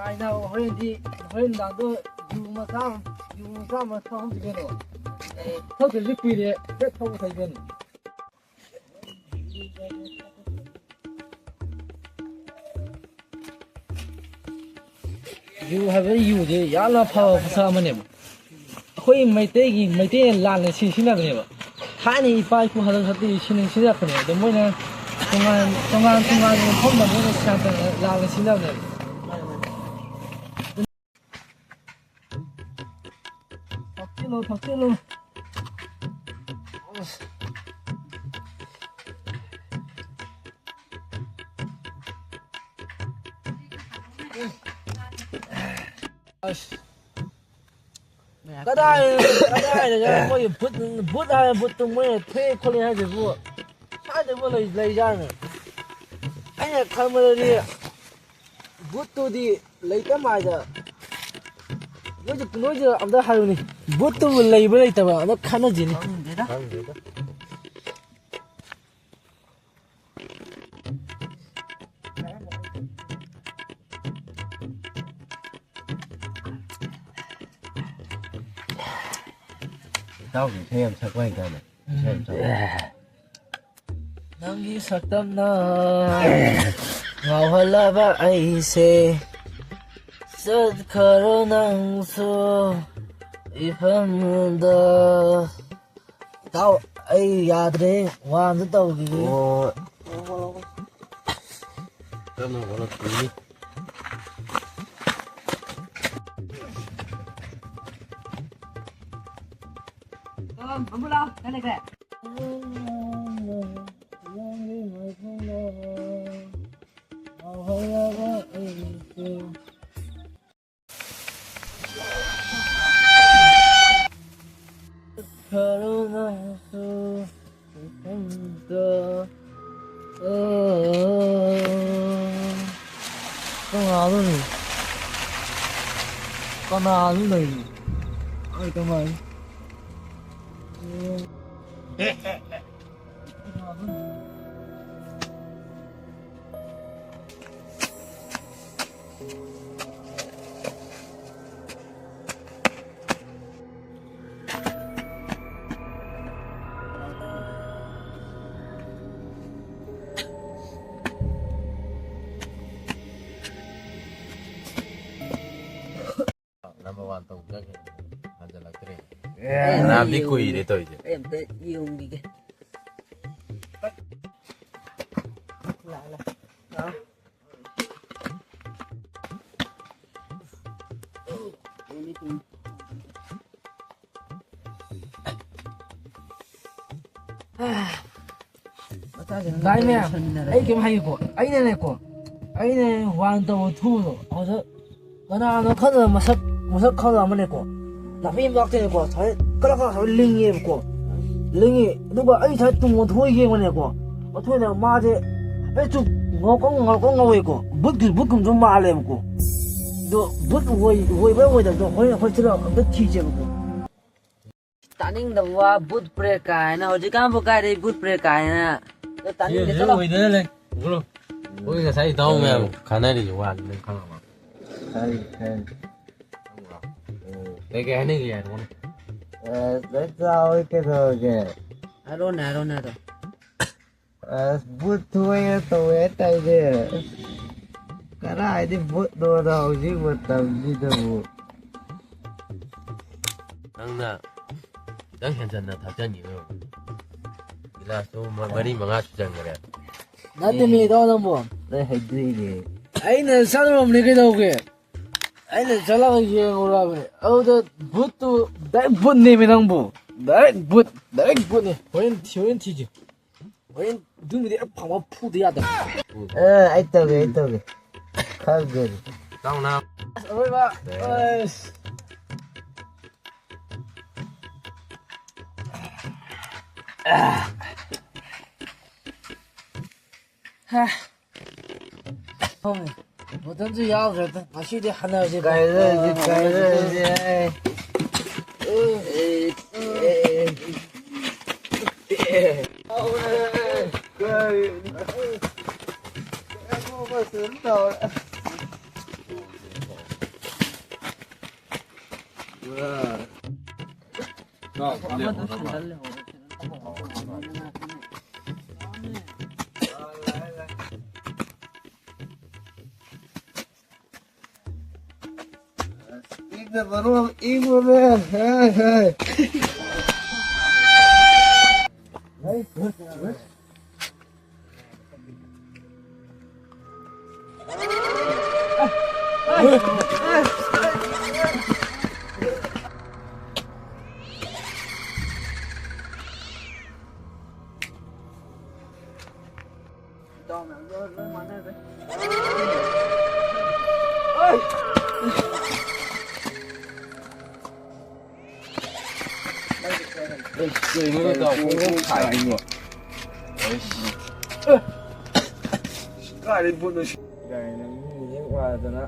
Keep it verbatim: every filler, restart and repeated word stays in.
ꯀꯥꯏꯅ ꯍꯣꯔꯦꯟꯗꯤ, ꯍꯣꯔꯦꯟ ꯅꯨꯡꯗꯥꯡꯗꯣ ꯌꯨ ꯃꯆꯥ ꯑꯃ, ꯌꯨ ꯃꯆꯥ ꯑꯃ ꯊꯛꯍꯧꯁꯤ ꯀꯩꯅꯣ꯫ ꯊꯛꯇ꯭ꯔꯁꯨ ꯀꯨꯏꯔꯦ, ꯍꯦꯛ ꯊꯛꯄ ꯐꯩ ꯀꯩꯅꯣ꯫ ꯌꯨ ꯍꯥꯏꯕ ꯌꯨꯁꯦ ꯌꯥꯝꯅ ꯐꯕ ꯄꯣꯠꯁꯛ ꯑꯃꯅꯦꯕ꯫ ꯑꯩꯈꯣꯏ ꯃꯩꯇꯩꯒꯤ, ꯃꯩꯇꯩꯅ ꯂꯥꯟꯅ ꯁꯤ ꯁꯤꯖꯤꯟꯅꯕꯅꯦꯕ꯫ ꯊꯥꯏꯅ ꯏꯄꯥ ꯏꯄꯨ ꯍꯥꯛꯇꯛ ꯍꯥꯛꯇꯛ ꯁꯤꯖꯤꯟꯅ-, ꯁꯤꯖꯤꯟꯅꯔꯛꯄꯅꯦ꯫ ꯑꯗꯣ ꯃꯣꯏꯅ ꯇꯣꯉꯥꯟ, ꯇꯣꯉꯥꯟ ꯇꯣꯉꯥꯟꯕ ꯃꯐꯝꯗ ꯃꯣꯏꯅ ꯁꯤꯖꯤꯟꯅ-, ꯂꯥꯟꯅ ꯁꯤꯖꯤꯟꯅꯕꯅꯦꯕ꯫ ꯊꯛꯆꯤꯜꯂꯣ, ꯊꯛꯆꯤꯜꯂꯣ꯫ ꯑꯁ꯫ ꯀꯗꯥꯏ, ꯀꯗꯥꯏꯗꯒꯤ ꯑꯩꯈꯣꯏꯒꯤ ꯕꯨꯠ, ꯕꯨꯠ ꯍꯥꯏꯕ ꯕꯨꯠꯇꯨ ꯃꯣꯏꯅ ꯊꯦꯛꯑꯦ ꯈꯣꯠꯂꯦ ꯍꯥꯏꯁꯤꯕꯨ? ꯁ꯭ꯋꯥꯏꯗꯕꯨ ꯂꯩ, ꯂꯩꯖꯥꯠꯅꯦ꯫ ꯑꯩꯅ ꯈꯟꯕꯗꯗꯤ ꯕꯨꯠꯇꯨꯗꯤ ꯂꯩꯇ ꯃꯥꯏꯗ꯫ ꯅꯣꯏꯁꯨ, ꯅꯣꯏꯁꯨ ꯑꯝꯇ ꯍꯥꯏꯌꯨꯅꯦ꯫ ꯕꯨꯠꯇꯨꯕꯨ ꯂꯩꯕ꯭ꯔꯥ ꯂꯩꯇꯕ꯭ꯔꯥ ꯑꯝꯇ ꯈꯟꯅꯁꯤꯅꯦ꯫ ꯈꯪꯗꯦꯗ꯫ ꯈꯪꯗꯦꯗ꯫ ꯏꯇꯥꯎꯒꯤ ꯏꯁꯩ ꯌꯥꯝ ꯁꯛꯄ ꯍꯩꯇꯥꯏꯅꯦ꯫ ꯏꯁꯩ ꯌꯥꯝ ꯁꯛꯄ꯫ ꯅꯪꯒꯤ ꯁꯛꯇꯝꯅ ꯉꯥꯎꯍꯜꯂꯕ ꯑꯩꯁꯦ, ꯆꯠꯈ꯭ꯔꯣ ꯅꯪꯁꯨ ꯏꯐꯝꯗ꯫ ꯏꯇꯥꯎ, ꯑꯩ ꯌꯥꯗ꯭ꯔꯦ, ꯋꯥ ꯑꯝꯇ ꯇꯧꯈꯤꯒꯦ꯫ ꯑꯣ꯫ ꯇꯞꯅ ꯍꯧꯒꯠꯂꯛꯄꯤꯅꯤ꯫ ꯈꯔꯨꯅꯁꯨ ꯏꯊꯟꯇ꯫ ꯑꯣ꯫ ꯀꯅꯥꯅꯣꯅꯦ? ꯀꯅꯥꯅꯣ ꯂꯩꯔꯤ? ꯑꯩ ꯀꯃꯥꯏ? ꯑꯣ꯫ ꯀꯅꯥꯅꯣꯅꯦ? ꯍꯟꯖꯜꯂꯛꯇ꯭ꯔꯦ꯫ ꯑꯦ꯫ ꯐꯅꯌꯥꯝꯗꯤ ꯀꯨꯏꯔꯦ ꯇꯧꯔꯤꯁꯦ꯫ ꯑꯩ ꯑꯝꯇ ꯌꯦꯡꯈꯤꯒꯦ꯫ ꯂꯥꯛꯑꯦ, ꯂꯥꯛꯑꯦ꯫ ꯂꯥꯛꯑꯣ꯫ ꯚꯥꯏ ꯃꯌꯥꯝ, ꯑꯩ ꯀꯩꯝ ꯍꯥꯏꯒꯦꯀꯣ꯫ ꯑꯩꯅꯅꯦꯀꯣ, ꯑꯩꯅ ꯋꯥꯟ ꯇꯧꯕ ꯊꯨꯕꯗꯣ, ꯑꯗꯨꯗ ꯀꯅꯥꯅꯣ ꯈꯪꯗꯕ ꯃꯁꯛ, ꯃꯁꯛ ꯈꯪꯗꯕ ꯑꯃꯅꯦꯀꯣ, ꯅꯥꯄꯤ ꯃꯔꯛꯇꯅꯦꯀꯣ, ꯁꯨꯃꯥꯏꯅ ꯀꯂꯛ ꯀꯂꯛ ꯁꯨꯃꯥꯏꯅ ꯂꯤꯡꯉꯦꯕꯀꯣ꯫ ꯂꯤꯡꯉꯤ꯫ ꯑꯗꯨꯒ ꯑꯩ ꯁꯨꯃꯥꯏꯅ ꯇꯨꯡ ꯑꯣꯟꯊꯣꯛꯑ ꯌꯦꯡꯕꯅꯦꯀꯣ, ꯑꯣꯟꯊꯣꯛꯑꯅ ꯃꯥꯁꯦ ꯍꯥꯏꯐꯦꯠ ꯁꯨꯝ ꯉꯧꯔꯣꯛ ꯉꯧꯔꯣꯛ ꯉꯧꯋꯦꯀꯣ꯫ ꯕꯨꯠꯀꯤ, ꯕꯨꯠꯀꯨꯝꯕꯁꯨ ꯃꯥꯜꯂꯦꯕꯀꯣ꯫ ꯑꯗꯣ ꯕꯨꯠ ꯑꯣꯏ-, ꯑꯣꯏꯕ꯭ꯔꯥ ꯑꯣꯏꯗꯕꯗꯣ ꯍꯣꯔꯦꯟ ꯑꯩꯈꯣꯏ ꯆꯠꯂꯒ ꯑꯝꯇ ꯊꯤꯁꯦꯕꯀꯣ꯫ ꯇꯥꯅꯤꯡꯗꯕ ꯋꯥ, ꯕꯨꯠ ꯄ꯭ꯔꯦꯠ ꯀꯥꯏꯅ꯫ ꯍꯧꯖꯤꯛꯀꯥꯟꯕꯨ ꯀꯥꯏꯗꯩ ꯕꯨꯠ ꯄ꯭ꯔꯦꯠ ꯀꯥꯏꯅ? ꯇꯥꯅꯤꯡꯗꯦ, ꯁꯤꯁꯨ ꯆꯠꯂꯣ꯫ ꯑꯣꯏꯗꯅ ꯂꯩ꯫ ꯆꯠꯂꯣ꯫ ꯑꯩꯈꯣꯏ ꯉꯁꯥꯏ ꯏꯇꯥꯎ ꯃꯌꯥꯝ ꯈꯟꯅꯔꯤꯁꯦ ꯋꯥꯅꯤ, ꯅꯪ ꯈꯪꯉꯕ? ꯈꯪꯉꯤ, ꯈꯪꯉꯤ꯫ ꯀꯩꯀꯩ ꯍꯥꯏꯅꯤꯡꯒꯦ ꯍꯥꯏꯔꯛꯑꯣꯅꯦ꯫ ꯑꯦ, ꯂꯣꯏ ꯆꯥꯎꯔꯦ ꯀꯩꯗꯧꯔꯒꯦ? ꯍꯥꯏꯔꯣꯅꯦ, ꯍꯥꯏꯔꯣꯅꯦ ꯑꯗꯣ꯫ ꯑꯁ, ꯕꯨꯠ ꯊꯣꯛꯑꯦ ꯇꯧꯋꯦ ꯍꯥꯏꯇꯥꯏꯅꯦ꯫ ꯀꯗꯥꯏꯗꯤ ꯕꯨꯠꯅꯣꯗ ꯍꯧꯖꯤꯛ ꯃꯇꯝꯁꯤꯗꯕꯨ꯫ ꯅꯪꯅ ꯈꯤꯇꯪ ꯍꯦꯟꯖꯟꯅ ꯊꯥꯖꯟꯈꯤꯕ ꯑꯣꯏꯔꯝꯒꯅꯤ꯫ ꯒꯤꯂꯥꯁꯇꯣ ꯃ-, ꯃꯔꯤ ꯃꯉꯥ ꯁꯨꯖꯟꯈ꯭ꯔꯦ꯫ ꯅꯠꯇꯦꯃꯤ, ꯏꯇꯥꯎ ꯅꯪꯕꯣ꯫ ꯂꯣꯏ ꯍꯩꯗꯣꯛꯏꯅꯦ꯫ ꯑꯩꯅ ꯆꯠꯂꯨꯔꯕꯅꯤ ꯀꯩꯗꯧꯒꯦ? ꯑꯩꯅ ꯆꯠꯂꯒ ꯌꯦꯡꯉꯨꯔꯕꯅꯤ꯫ ꯑꯗꯨꯗ ꯕꯨꯠꯇꯨ direct ꯕꯨꯠꯅꯦꯃꯤ ꯅꯪꯕꯨ꯫ Direct ꯕꯨꯠ, direct ꯕꯨꯠꯅꯦ꯫ ꯍꯣꯔꯦꯟ ꯊꯤ-, ꯍꯣꯔꯦꯟ ꯊꯤꯖꯤ꯫ ꯍꯣꯔꯦꯟ ꯑꯗꯨꯝꯕꯗꯤ ꯑꯩ ꯐꯪꯕ ꯐꯨꯗ ꯌꯥꯗꯕ꯫ ꯑ, ꯑꯩ ꯇꯧꯒꯦ, ꯑꯩ ꯇꯧꯒꯦ꯫ ꯈꯪꯗꯦ꯫ ꯆꯥꯎꯅ꯫ ꯑꯁ, ꯑꯔꯣꯏꯕ꯫ ꯑꯦ꯫ ꯑꯁ꯫ ꯍꯥ꯫ ꯍꯣꯏ꯫ ꯕꯣꯇꯜꯁꯨ ꯌꯥꯎꯗ꯭ꯔꯦꯗ꯫ ꯉꯁꯤꯗꯤ ꯍꯟꯅꯔꯁꯦ꯫ ꯀꯥꯏꯅꯔꯁꯦ, ꯀꯥꯏꯅꯔꯁꯦ꯫ ꯃꯔꯣꯜ ꯏꯪꯕꯅꯦ꯫ ꯍꯦ, ꯍꯦ꯫ ꯀꯩꯅꯣ ꯏꯇꯥꯎ? ꯄꯨꯡ ꯑꯍꯨꯝ ꯁꯥꯏ꯫ ꯀꯥꯏꯗꯩ ꯄꯣꯠꯅꯣ ꯁꯤ? ꯀꯥꯏꯅ ꯃꯤ ꯍꯦꯛ ꯋꯥꯗꯅ꯫